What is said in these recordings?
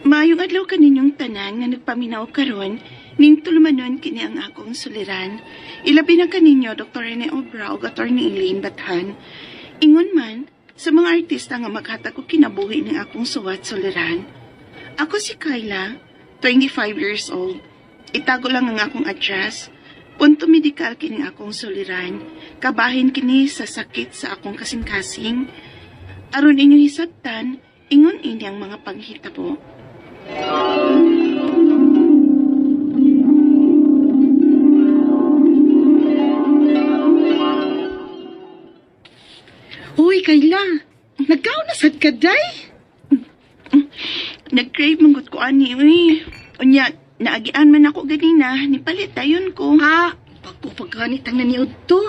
Maayong adlaw kaninyong tanan nga nagpaminaw karon ning tulumanon kini ang akong suliran. Ilabi na kaninyo Dr. Rene Obra ug Attorney Elaine Bathan. Ingon man sa mga artista nga maghatag og kinabuhi ning akong suwat suliran. Ako si Kyla, 25 years old. Itago lang ang akong address. Punto medikal kini akong suliran. Kabahin kini sa sakit sa akong kasing-kasing. Aron inyong hisabtan, ingon ini ang mga panghitabo. Uy, Kayla. Nagkaon na sad ka, day? Nag-crave manggod ko ani, uy. Unya, naagian man ako ganina, nipalit dayon ko. Ah, pagko pagkanit ang naniod to.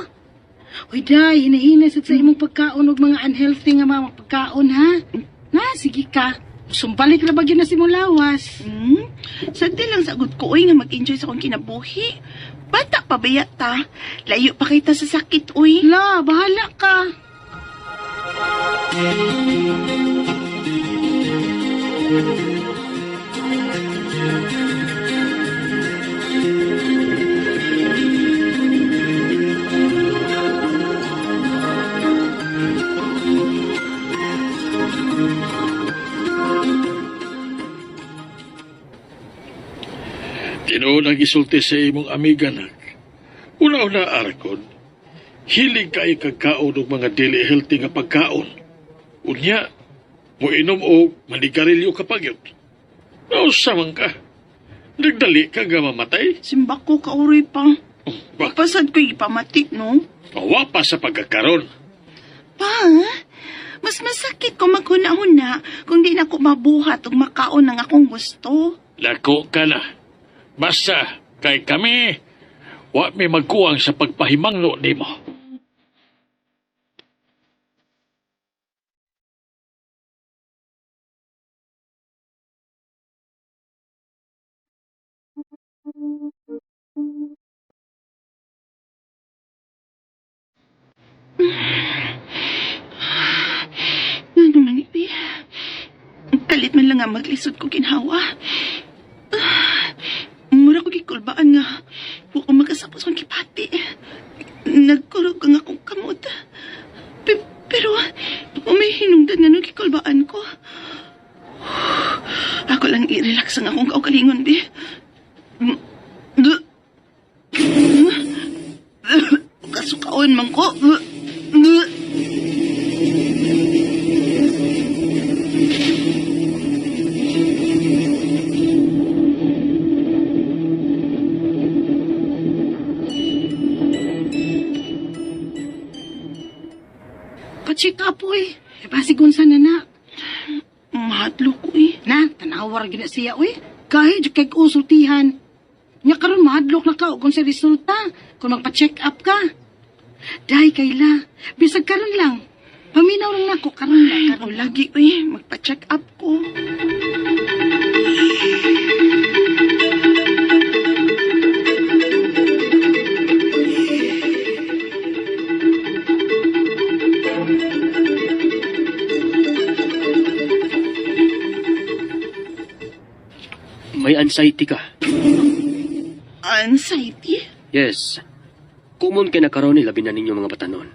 Uy, day, hinahina sad sa imong pagkaon og mga unhealthy nga mga pagkaon, ha? Na, sige ka. Sumbalik ra ba gyud na si mong lawas? Sagdi lang sagot ko, uy, nga mag-enjoy sa akong kinabuhi. Bata pa ba ta? Layo pa kita sa sakit, uy. La, bahala ka. Tinuod ang gisulti sa imong amiga nak. Una-una arkon, hilig kay kagkaon og mga dili healthy nga pagkaon. Unya, moinom og manigarilyo ka pagyud. Nausa man ka. Nagdali ka nga mamatay. Simbak ko kauroy pa. Bak, Pasad ko ipamatik, no? wa pa sa pagkakaron. Pa, mas masakit kung maghuna-huna kung di na ko mabuhat ug makaon ang akong gusto. Lako ka na. Basta, kay kami, wa mi magkuwang sa pagpahimangno nimo. Ano naman, ipi? Kalit man lang nga maglisod ko ginhawa. Mura ko gikulbaan nga. Wa ko makasapos kong kipati. Nagkurog ang akong kamot. Pero, may hinungdan nga nung gikulbaan ko. Ako lang i-relax ang akong kaugalingon, bi. Kasukaon man ko. Pa-check up, uy. E basig unsa na na. Mahadlo ko eh. Na, tanawar gyud na siya, uy. Kahit jud kay usultihan. Nya karon mahadlok na ka og unsa resulta kung magpa-check up ka. Day, Kayla, bisag karon lang. Paminaw lang nako karon lang, Ay, karon o lang. lagi uy, magpa-check up ko. May anxiety ka. Anxiety? Yes. Common kay nakaroon ni labi na ninyo mga batanon.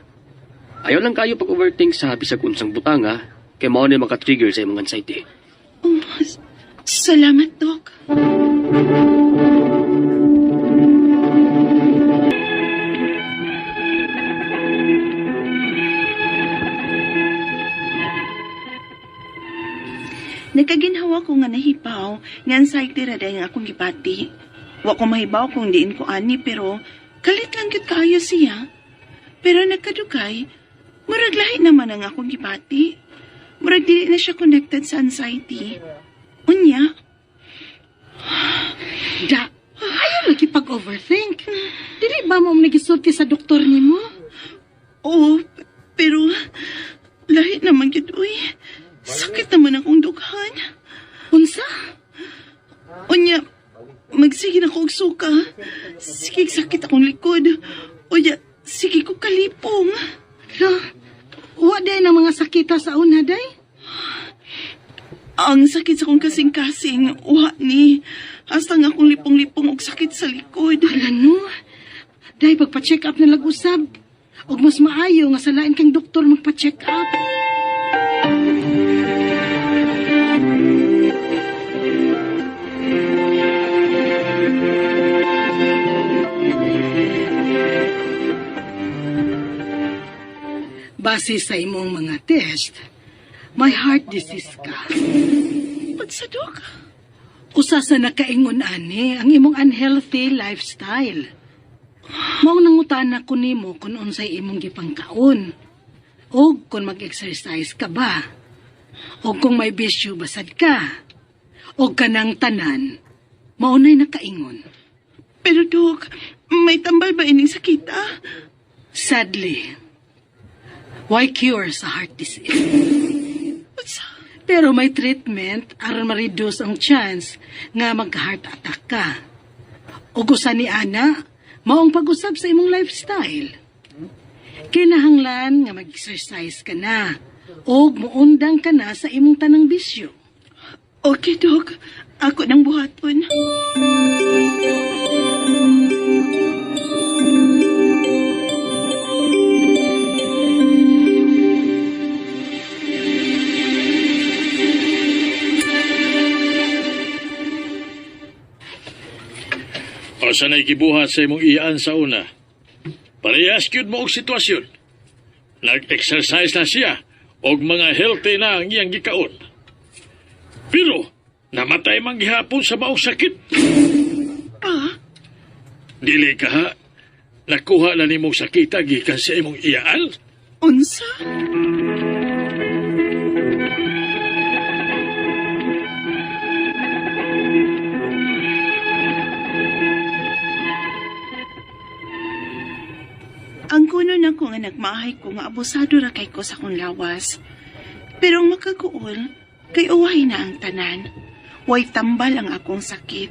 Ayaw lang kayo pag-overthink sa bisag unsang butanga kay mao ni maka-trigger sa imong anxiety. Oh, salamat, Doc. Nagkaginhawa ko nga nahibaw nga anxiety ra dahil ang akong gibati. Wa ko mahibaw kung diin ko ani pero kalit lang gyud kaayo siya. Pero nagkadugay, murag lahi naman ang akong gibati. Murag dili na siya connected sa anxiety. Unya, Da, ayaw lagi pag-overthink. Dili ba mo nagisulti sa doktor nimo? Oo, pero lahi naman gyud uy. Sakit naman akong dughan. Unsa? Unya, magsige na ko og suka. Sige, sakit akong likod. Unya, sige ko kalipong. La, wa day ng mga sakita sa una, day. Ang sakit sa akong kasing-kasing, uha ni. Hasta nga akong lipong-lipong og sakit sa likod. Hala no. Dahil pagpa-check up na lag-usab. Og mas maayo nga sa lain kang doktor magpa-check up. Base sa imong mga test, may heart disease ka. Pagsadok. Usa sa nakaingon ani ang imong unhealthy lifestyle. Mao nangutana ko nimo kung unsay imong gipangkaon. Og kung mag-exercise ka ba. Og kung may bisyo basad ka. Og kanang tanan, mao na'y nakaingon. Pero Dok, may tambal ba ining sakit ah? Sadly, why cure sa heart disease? Unsa? Pero may treatment aron ma-reduce ang chance nga mag-heart attack ka. Ug usa ni ana, maong pag-usab sa imong lifestyle. Kinahanglan nga mag-exercise ka na ug muundang ka na sa imong tanang bisyo. Okay, Dok. Ako nang buhaton. O sa gibuhat sa imong iyaan sa una. Parehas gyud mo og sitwasyon. Nag-exercise na siya og mga healthy na ang iyang gikaon. Pero namatay man gihapon sa maong sakit. Pa, Dili ka ha. Nakuha na nimong sakita gikan sa imong iyaan. Unsa? Ang kuno na ko nga nagmahay ko nga abusado ra kay ko sa akong lawas. Pero ang makaguol, kay uwahay na ang tanan. Way tambal ang akong sakit.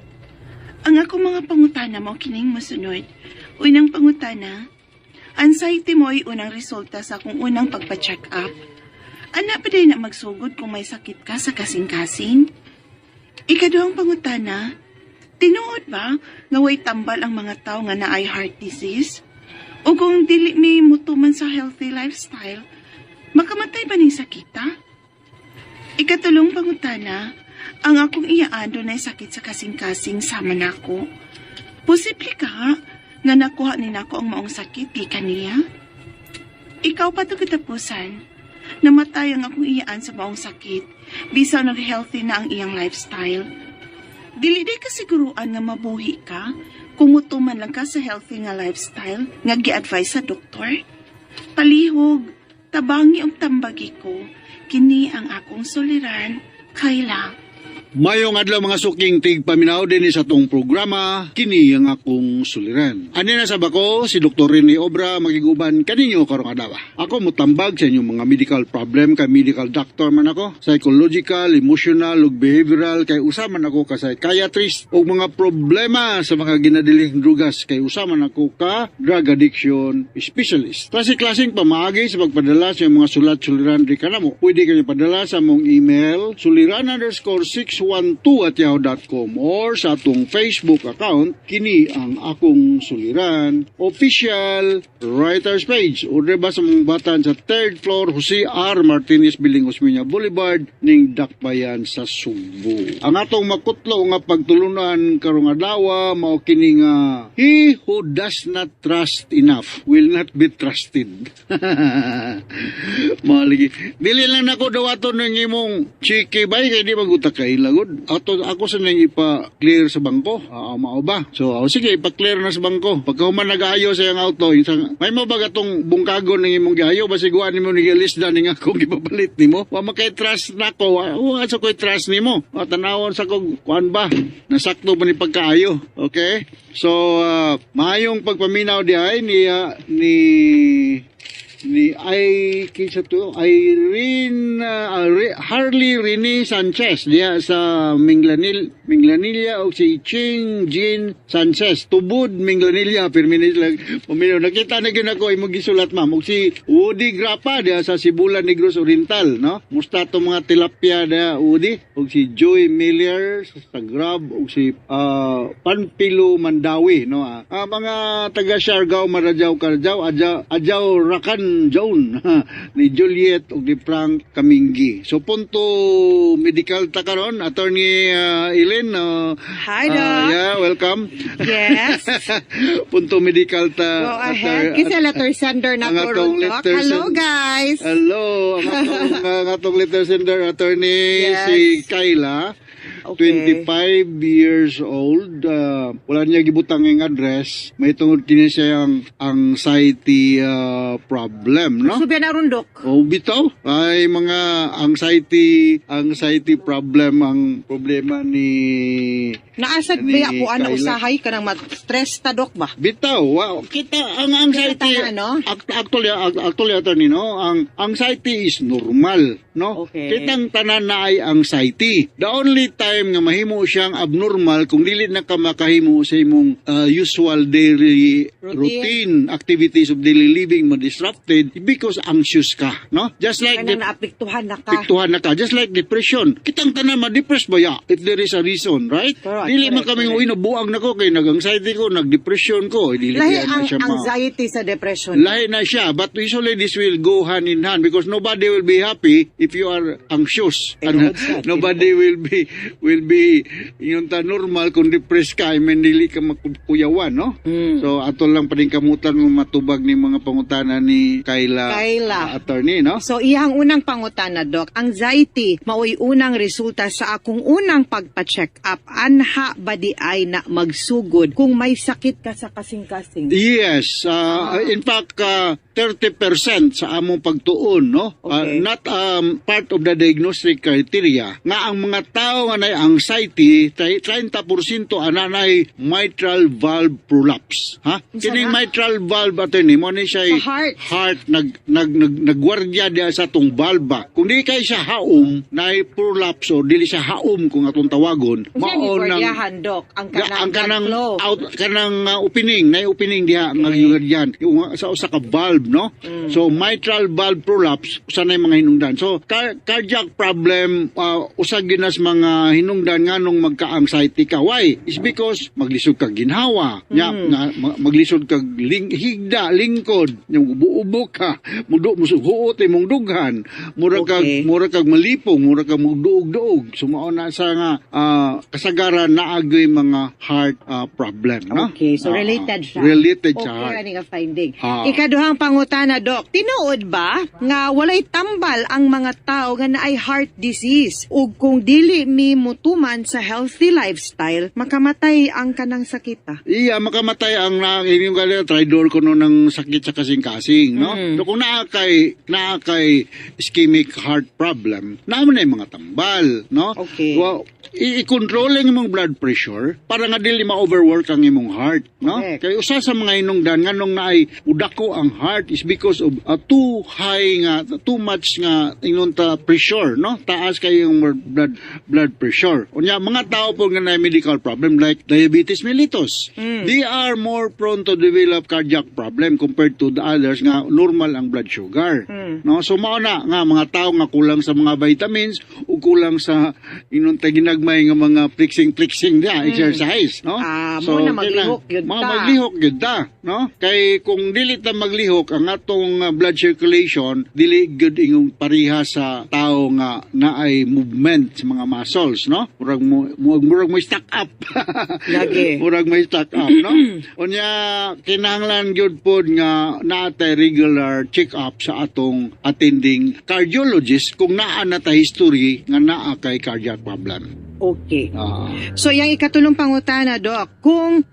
Ang akong mga pangutana mo kining mosunod. Unang pangutana, anxiety mo ay unang resulta sa akong unang pagpa-check up. Ana pa din na magsugod kung may sakit ka sa kasing-kasing? Ikaduhang pangutana, tinuod ba nga way tambal ang mga tao nga naay heart disease? O kung dili mi mutuman sa healthy lifestyle, makamatay ba ning sakita? Ikatulong pangutana, ang akong iyaan dunay sakit sa kasing-kasing sama nako. Posible ka nga nakuha ni nako ang maong sakit gikan niya? Ikaw pa to katapusan. Namatay ang akong iyaan sa maong sakit, bisan nag-healthy na ang iyang lifestyle. Dili day kasiguruan nga mabuhi ka kung mutuman lang ka sa healthy nga lifestyle nga gi-advise sa doktor. Palihog, tabangi og tambagi ko, kini ang akong suliran, Kayla. Mayong adlaw mga suking tig paminaw din sa tong programa kini ang akong suliran. Ani na sa bako si Dr. Rene Obra magiguban kaninyo karong adlaw. Ako motambag sa inyong mga medical problem kay medical doctor man ako, psychological, emotional ug behavioral kay usa man ako ka psychiatrist ug mga problema sa mga ginadiling drugas kay usa man ako ka drug addiction specialist. Klase-klaseng pamaagi sa pagpadala sa inyong mga sulat suliran di kanamo. Pwede kayo padala sa mong email suliran_612@yahoo.com or sa atong Facebook account kini ang akong suliran official writers page. Order ba sa mong batan sa third floor Jose R. Martinez Building, Osmeña Boulevard ning Dakbayan sa Subo. Ang atong makutlo nga pagtulunan karong adlaw mao kini nga he who does not trust enough will not be trusted. Maligi. Dili lang nako dawaton ng imong chiki bay kay di maguta kay lagod. Ato ako sa nang ipa-clear sa bangko. Ah, mao ba? So, sige ipa-clear na sa bangko. Pagka human nag-ayo sa iyang auto, isang, may mo ba gatong bungkagon ng imong giayo basig wa nimo ni gilisda ning akong gipapalit nimo. Wa makay trust nako. Wa sa koy trust nimo. Wa tanawon sa kog kuan ba? Nasakto ba ni pagkaayo? Okay? So, maayong pagpaminaw di ay ni Ni ay kinsa to, Irene Harley Rene Sanchez diya sa Minglanilla o si Ching Jean Sanchez, Tubod, Minglanilla. Pirmi ni sila pumilo. Nakita na gyud ako imong gisulat, ma'am. Ug si Woody Grapa diya sa Sibulan, Negros Oriental, no? Musta to mga tilapia diya, Woody? Ug si Joy Miller sa Grab ug si Panpilo Mandawi, no? Mga taga Siargao, Maradjaw, Karjaw, Adjaw, Adjaw Rakan Joan ni Juliet ug ni Frank Kaminggi. So punto medical ta karon, Attorney Ellen. Hi, Doc. Yeah, welcome. Yes. Punto medical ta. Go ahead. Kinsa letter sender na Ang ko atong ron, Doc. letter Hello, guys. Hello, ang atong letter sender, attorney, si Kyla. 25 years old. Wala niya gibutang ang address. May tungod kini siya ang anxiety problem, no? Subi na ron, Doc. Oh, bitaw. Ay, mga anxiety, anxiety problem ang problema ni Naasad ni ba ako ano Kyla. usahay ka nang ma-stress ta, Doc, ba? Bitaw, wow. Kita ang anxiety. Kita na, no? Actually, attorney, no, ang anxiety is normal, no? Kitang tanan na ay anxiety. The only time nga mahimo siyang abnormal kung dili na ka makahimo sa imong usual daily routine. Routine. Activities of daily living mo disrupted because anxious ka, no? Just like Kanang naapektuhan na ka. Apektuhan na ka. Just like depression. Kitang tanan ma-depress ba ya? If there is a reason, right? Correct, Dili man kami, "Uy, nabuang na ko kay nag-anxiety ko, nag-depression ko." Eh, dili Lahi kaya na ang siya anxiety sa depression. Lahi na siya. But usually this will go hand in hand because nobody will be happy if you are anxious. And Tinuod sa, nobody will be yung ta normal kung depressed ka, I mean, dili ka makuyawan, no? So ato lang pa rin kamutan mo matubag ni mga pangutana ni Kyla, Kyla. Attorney, no? So iyang unang pangutana, Doc, anxiety maoy unang resulta sa akong unang pagpa-check up. Anha ba di ay na magsugod kung may sakit ka sa kasing-kasing? Yes, in fact, 30% sa among pagtuon, no? Not part of the diagnostic criteria nga ang mga tao nga nay anxiety, 30% ana nay mitral valve prolapse. Ha? Unsa Kining na? mitral valve, attorney, mo ni siya Sa heart. Heart nag nag nag nagwardya diya sa atong valve. Kung di kay siya haom, nay prolapse o dili siya haom kung atong tawagon, Unsa ni mao nang gwardiyahan, Doc, ang kanang, ang kanang blood flow? Out kanang opening, nay opening diha nga okay. Yung sa usa ka valve, no? So mitral valve prolapse usa na yung mga hinungdan. So cardiac problem usa ginas mga hinungdan nganong magka-anxiety ka. Why? Is because maglisod kag ginhawa nya na, maglisod kag higda lingkod, nya ubo-ubo ka, mudo musuhuot imong dughan, mura kag mura kag malipong, mura kag mugduog-duog. So mao na sa nga kasagaran naagoy mga heart problem, no? Okay, so related siya. Related siya. Okay, ani nga finding. Ah. Ikaduhang pangutana, Doc. Tinuod ba nga walay tambal ang mga tao nga naay heart disease ug kung dili mi mutuman sa healthy lifestyle, makamatay ang kanang sakita? Iya, makamatay ang na, inyong gali, traidor ko no ng sakit sa kasing-kasing, no? So kung naa kay ischemic heart problem, naa man na yung mga tambal, no? Well, i-control ang imong blood pressure para nga dili ma-overwork ang imong heart, no? Correct. Kay usa sa mga hinungdan nganong naay udako ang heart is because of too high nga, too much nga ingon ta pressure, no? Taas kay yung blood pressure. Unya mga tao po nga naay medical problem like diabetes mellitus, they are more prone to develop cardiac problem compared to the others nga normal ang blood sugar, no? So mao na nga mga tao nga kulang sa mga vitamins o kulang sa ingon ta ginagmay nga mga flexing flexing diya, exercise, no? Ah, mo na maglihok gyud mga ta. Maglihok gyud ta, no? Kay kung dili ta maglihok, ang atong blood circulation dili gyud ingong pareha sa tao nga naay movement sa mga muscles, no? Murag mo stack up. Lagi. Murag may stack up, no? Unya kinahanglan gyud pod nga naa tay regular check up sa atong attending cardiologist kung naa na ta history nga naa kay cardiac problem. Okay. Ah. So, yung ikatulong pangutana, Doc, kung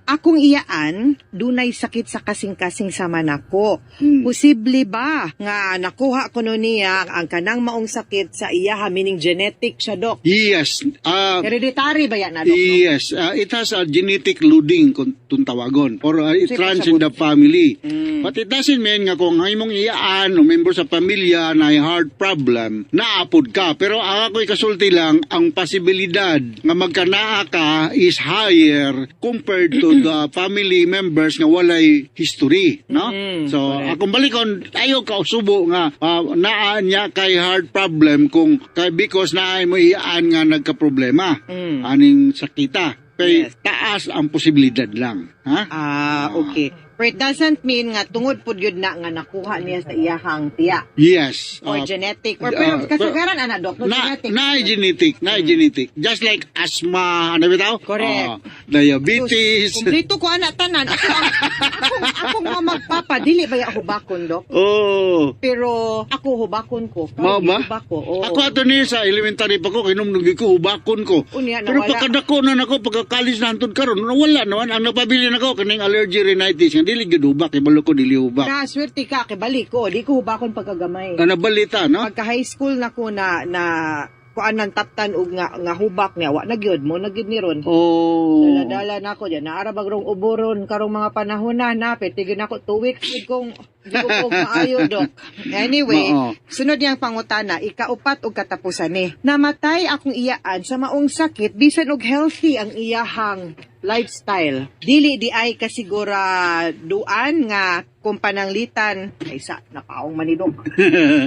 akong iyaan, dunay sakit sa kasing-kasing sama nako. Posible ba nga nakuha ko no niya ang kanang maong sakit sa iyaha, meaning genetic siya, Doc? Yes. Hereditary ba yan na, Doc? No? Yes, it has a genetic loading kung tuntawagon or it Sige, runs in pasabot. the family. But it doesn't mean nga kung ang imong iyaan o member sa pamilya na may heart problem, naapod ka. Pero ang ako'y kasulti lang, ang posibilidad nga magkanaa ka is higher compared to the family members nga walay history, no? So, akong balikon, ayaw ka subo nga naa niya kay heart problem kung kay because naa mo iyaan nga nagka-problema aning sakita. Kay taas ang posibilidad lang, ha? Ah, okay. Pero it doesn't mean nga tungod pud yun na nga nakuha niya sa iyahang tiya. Yes. Or genetic. Or pero kasagaran, ana, Doc, no, na, genetic. na genetic, na genetic. Just like asthma, ano ba tao? Correct. Diabetes. Kumplito ko ana tanan. Ako ako nga magpapa dili ba ya hubakon, Dok? Oh. Pero ako hubakon ko. Kaya Mao ba? hubak ko. Oo. Ako ato ni sa elementary pa ko kinumnug ko hubakon ko. Unya, Pero nawala. pagkadako na nako pagka-college na hantod karon nawala naman ang napabili nako kaning allergy rhinitis nga dili gyud hubak ibalo ko dili hubak. Na swerte ka kay balik ko, di ko hubakon pagkagamay. Ang nabalita no? Pagka high school na ko na na kuan ng taptan og nga nga hubak niya wa na gyud mo na gyud ni ron. Oh. Dala-dala na ako diyan. Naara bagrong uboron karong mga panahon na na pwede gyud nako 2 weeks gud kong di ko og maayo, Dok. Anyway, Oo. sunod niyang pangutana, ikaupat og katapusan ni. Namatay akong iyaan sa maong sakit bisan og healthy ang iyahang lifestyle. Dili di ay kasiguraduan nga kung pananglitan ay sa napaong manidok.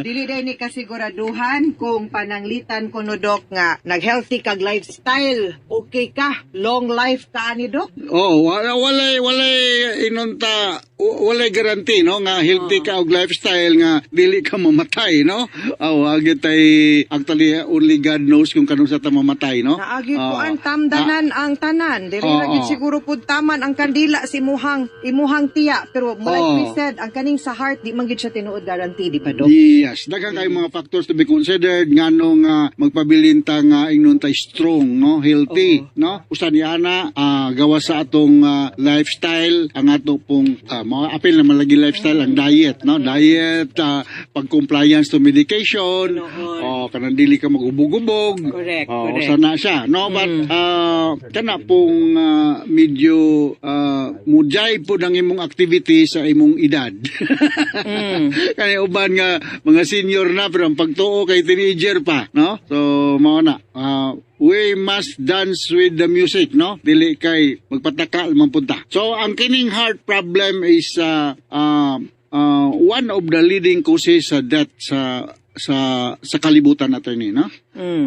Dili day ni kasiguraduhan kung pananglitan kuno, Dok, nga nag-healthy kag lifestyle, okay ka, long life ka ani, Dok. Oh, wala walay walay inunta walay guarantee no nga healthy ka og lifestyle nga dili ka mamatay no. Aw agit tay actually only God knows kung kanus-a ta mamatay no. Naagi ko Oo. ang tamdanan ang tanan. Diri Oo. ra gyud siguro pud taman ang kandila si imuhang tiya, pero mo like Oo. we said, ang kaning sa heart di man gyud siya tinuod guarantee, di ba, Dok? Yes, daghan kay mga factors to be considered nganong magpabilin ta nga ingnon ta strong no, healthy no. Usa ni ana gawas sa atong lifestyle ang ato pong mga apil na malagi lifestyle ang diet no, diet pag-compliance to medication oh kanang dili ka magubog-ubog. Oh, Correct. usa na siya no, but kana pong medyo mujay po ang imong activity sa imong edad. Kaya uban nga mga senior na pero ang pagtuo kay teenager pa, no? So mao na. We must dance with the music, no? Dili kay magpataka man punta. So ang kining heart problem is one of the leading causes sa death sa kalibutan natin ni, no?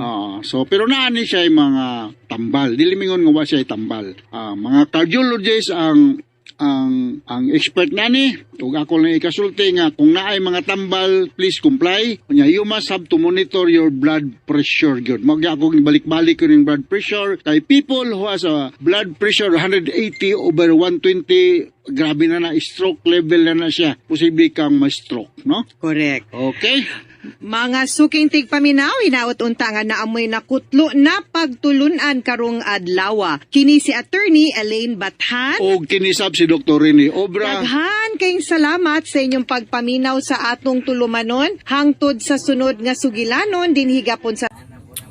Ah, so pero naa ni siya yung mga tambal. Dili mingon nga wa siya tambal. Ah, mga cardiologists ang expert nani ug ako lang ikasulti nga kung naay mga tambal, please comply. Unya you must have to monitor your blood pressure gyud. Mao gyud ako balik-balik ko ning blood pressure kay people who has a blood pressure 180 over 120, grabe na na, stroke level na na siya, posible kang ma-stroke no. Correct. Okay. Mga suking tigpaminaw, hinaot unta nga naamoy nakutlo na pagtulunan karong adlaw. Kini si Attorney Elaine Bathan. Og kinisab si Dr. Rene Obra. Daghan kayong salamat sa inyong pagpaminaw sa atong tulumanon. Hangtod sa sunod nga sugilanon, dinhi gapon sa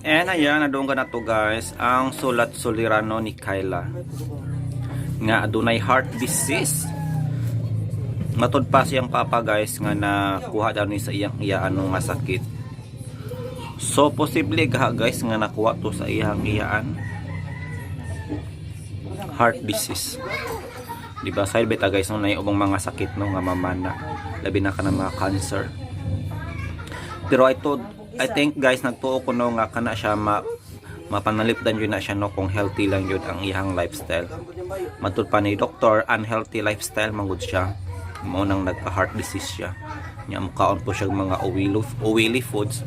And ayan, nadunggan na to guys, ang sulat sulirano ni Kyla. Nga adunay heart disease. Matud pa siyang papa guys nga nakuha daw ni sa iyang iya ano nga sakit. So posible ga guys nga nakuha to sa iyang iyaan heart disease. Di ba? Side beta guys no na ubang mga sakit no nga mamana. Labi na ka ng mga cancer. Pero ito, I think guys, nagtuo ko no nga kana siya mapanalipdan yun na siya no kung healthy lang yun ang iyang lifestyle. Matud pa ni doctor, unhealthy lifestyle manggod siya. Mao nang nagka heart disease siya. Nya mukaon po siya mga oily foods.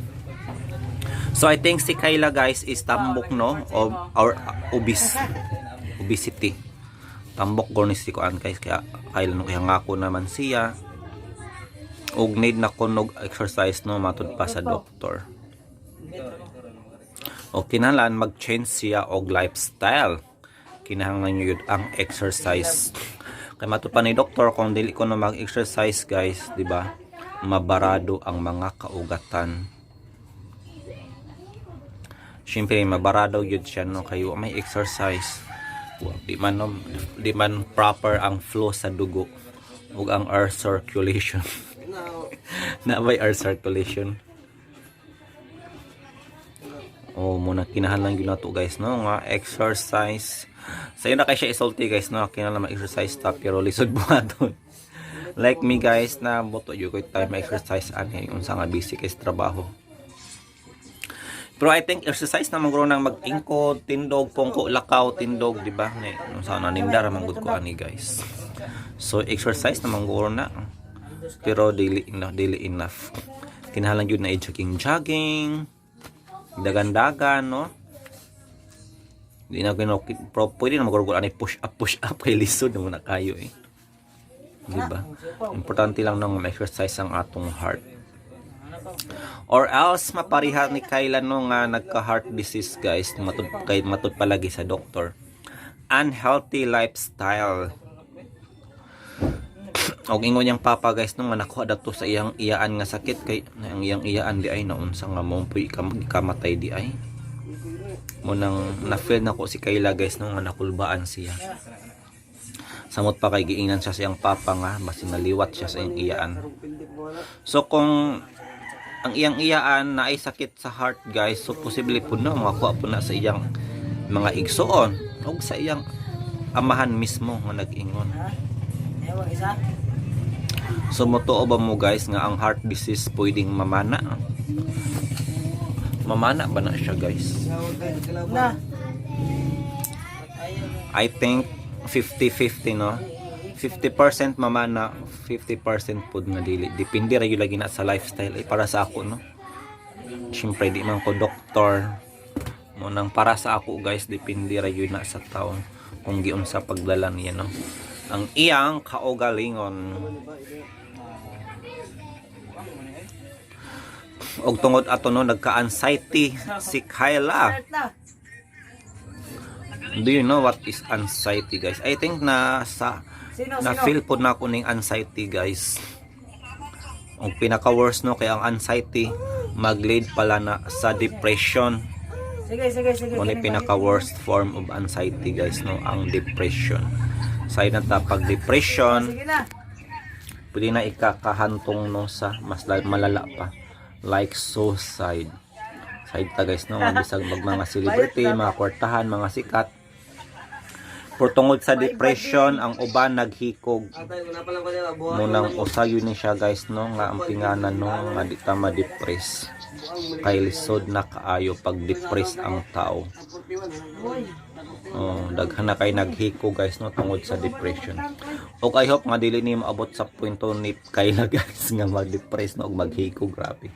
So I think si Kayla guys is tambok no or obese obesity. Tambok ko ni si kuan guys kaya Kayla no kaya nga ako naman siya og need na kunog exercise no matud pa sa doktor. O kinahanglan mag-change siya og lifestyle. Kinahanglan yun ang exercise. Kay matud pa ni doktor, kung dili ko na mag-exercise, guys, di ba? Mabarado ang mga kaugatan. Siyempre, mabarado yun siya, no, kayo may exercise. Di man, no, di man proper ang flow sa dugo ug ang air circulation. Na by air circulation. Oh, muna kinahanglan gyud nato, guys, no, nga exercise. Sayo na kay siya isulti, guys, no, kinahanglan ma-exercise ta, pero lisod buhaton. Like me, guys, na buto jud ko time exercise ani, unsa nga busy kay sa trabaho. Pero I think exercise na magro nang mag-ingkod, tindog, pungko, lakaw, tindog, di ba? Ni unsa na nindar man gud ko ani, guys. So exercise na mangguro na. Pero dili enough, dili enough. Kinahanglan jud na i-jogging jogging. Dagan-dagan, no? Di na gino pro, pwede na magurgol ani push up, push up, kay lisod na mo na kayo eh. Di ba? Importante lang nang exercise ang atong heart. Or else mapariha ni Kayla, no, nga nagka-heart disease, guys, matud kay matud palagi sa doktor. Unhealthy lifestyle. Og ingon niyang papa, guys, no, nga nakuha dato sa iyang iyaan nga sakit, kay ang iyang iyaan di ay naunsa nga mo puy kamatay di ay. Mo nang na-feel nako si Kayla, guys, no, nga nakulbaan siya. Samot pa kay giingnan siya sa iyang papa nga basin naliwat siya sa iyang iyaan. So kung ang iyang iyaan na ay sakit sa heart, guys, so posible po na makakuha po na sa iyang mga igsoon o sa iyang amahan mismo nga nag-ingon. So motuo ba mo, guys, nga ang heart disease pwedeng mamana? Mamana ba na siya, guys? I think 50-50, no? 50% mamana, 50% pud nga dili. Depende ra gyud lagi na sa lifestyle eh, para sa ako, no. Siyempre di man ko doktor. Mo nang para sa ako, guys, depende ra gyud na sa taon kung giunsa pagdala niya, no. Ang iyang kaugalingon. Og tungod ato, no, nagka-anxiety si Kyla. Do you know what is anxiety, guys? I think na sa na feel po na ako ning anxiety, guys. Ang pinaka worst, no, kay ang anxiety mag-lead pala na sa depression. Sige, sige, sige. Mo ni pinaka worst form of anxiety, guys, no, ang depression. Sa na ta pag depression, Sige na. pwede na ikakahantong, no, sa mas malala pa, like suicide. Side ta, guys, no, nga bisag mag mga celebrity, mga kwartahan, mga sikat, pero tungod sa depression ang uban naghikog. Munang usayo ni siya, guys, no, nga ang pinganan, no, nga di ta ma-depress kay lisod na kaayo pag depress ang tao. Oh, daghan na kay naghiko, guys, no, tungod sa depression. Og I hope nga dili ni maabot sa punto ni Kayla, guys, nga mag-depress, no, og maghiko, grabe.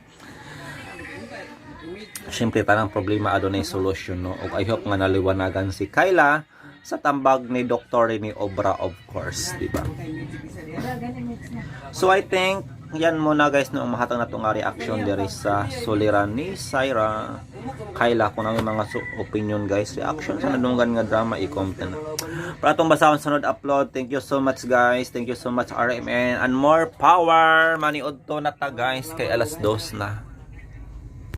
Siyempre tanang problema adunay solution, no. Og I hope nga naliwanagan si Kayla sa tambag ni Dr. Rene Obra, of course, di ba? So I think yan muna, guys, no, ang mahatag na nga reaction diri sa suliran ni Syra Kayla. Kung ang mga opinion, guys, reaction sa nadunggan nga drama, i-comment na. Para atong basahon sunod upload. Thank you so much, guys. Thank you so much, RMN, and more power. Maniud to na ta, guys, kay alas 2 na.